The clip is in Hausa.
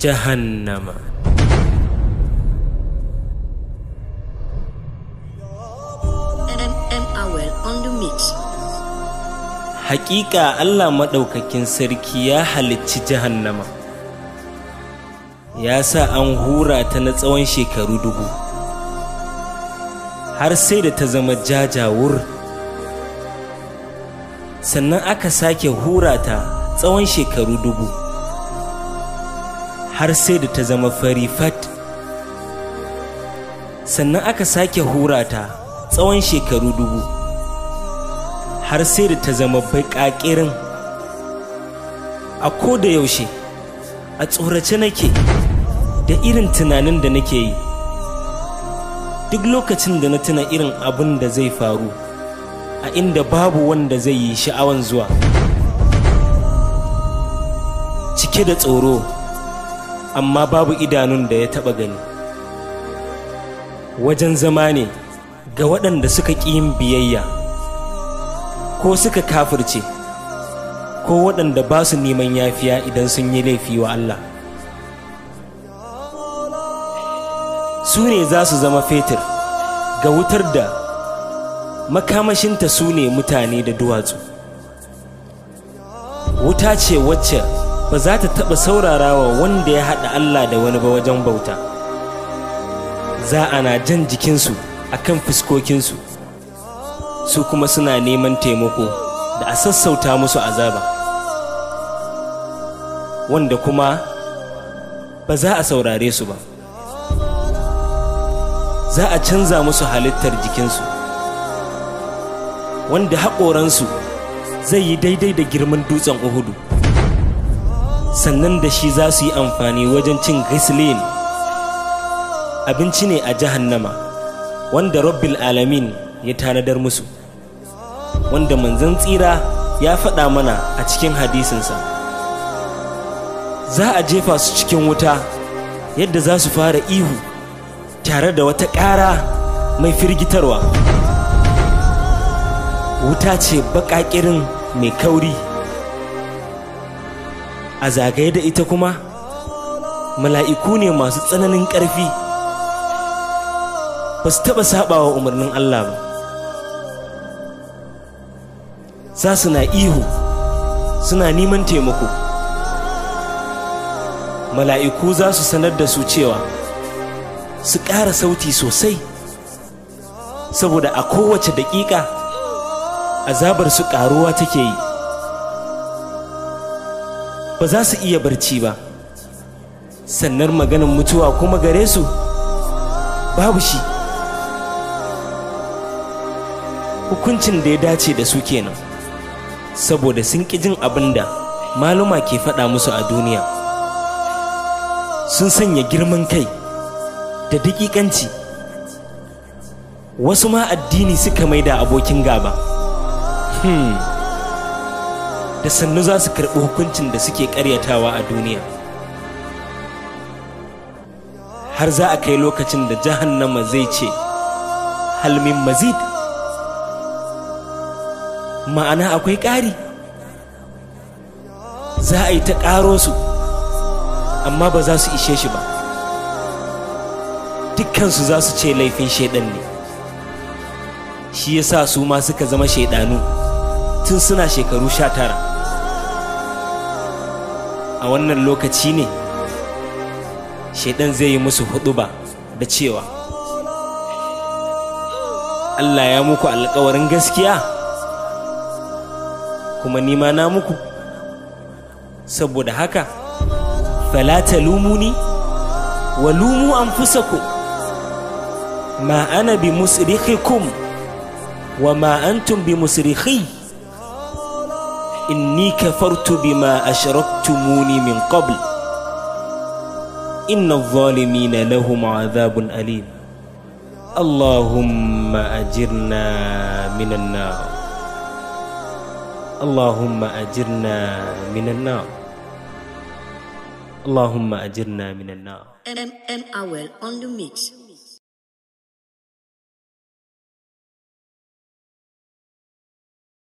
Jahannama. M Awel on the mix. Haƙiƙa Allah Maɗaukakin Sarki ya halicci jahannama, ya sa an hura ta na tsawon shekaru 1000, har sai da ta zama jajawur. Sannan aka sake hura ta tsawon shekaru 1000, har sai da ta zama fari fat. Sannan aka sake hura ta tsawon shekaru 1000, har sai da ta zama baƙaƙirin. A ko da yaushe a tsorace nake da irin tunanin da nake yi duk lokacin da na tuna irin abin da zai faru a inda babu wanda zai yi sha'awan zuwa, cike da tsoro, amma babu idanun da ya taɓa gani. Wajen zama ne ga waɗanda suka ƙi yin biyayya ko suka kafirce, ko waɗanda ba su neman yafiya idan sun yi laifi wa Allah. Su ne za su zama fetur ga wutar da makamashinta su ne mutane da duwatsu. Wuta ce wacce ba za ta taɓa saurarawa wanda ya haɗa Allah da wani ba wajen bauta. Za a na jan jikinsu a kan fuskokinsu, su kuma suna neman taimako da a sassauta musu azaba, wanda kuma ba za a saurare su ba. Za a canza musu halittar jikinsu, wanda haƙoransu zai yi daidai da girman dutsen Uhudu. Sannan da shi za su yi amfani wajen cin ghislin, abinci ne a jahannama wanda Rabbil Alamin ya tanadar musu, wanda manzon tsira ya faɗa mana a cikin hadisinsa. Za a jefa su cikin wuta yadda za su fara ihu tare da wata ƙara mai firgitarwa. Wuta ce baƙaƙirin mai kauri. A zagaye da ita kuma mala'iku ne masu tsananin ƙarfi, ba su taɓa saɓawa umarnin Allah ba. Za su na ihu suna neman taimako. Mala'iku za su sanar da su cewa su ƙara sauti sosai, saboda a kowace daƙiƙa azabar su ƙaruwa take yi. Ba za su iya barci ba, sannan maganin mutuwa kuma gare su babu shi. Hukuncin da ya dace da su kenan, saboda sun ƙi jin abin da maluma ke faɗa musu a duniya. Sun sanya girman kai da daƙiƙanci, wasu ma addini suka maida abokin gaba. Da sannu za su karɓi hukuncin da suke ƙaryatawa a duniya, har za a kai lokacin da jahannama zai ce hal min mazid, ma'ana akwai ƙari. Za a yi ta ƙaro su, amma ba za su ishe shi ba. Dukkansu za su ce laifin shaiɗan ne, shi yasa su ma suka zama shaiɗanu tun suna shekaru 19. A wannan lokaci ne shaiɗan zai yi musu huɗuba da cewa Allah ya muku alƙawarin gaskiya, kuma ni ma na muku. Saboda haka fala talumuni wa lumu anfusakum, ma ana bi musrikhikum wa ma antum bi musrikhi, inni kafartu bima ashraktumuni min qabl, inna adh-dhalimina lahum adhabun alim. Allahumma ajirna minan nar. Allahumma ajirna minan nar. Allahumma ajirna minan nar. M Awel on the mix.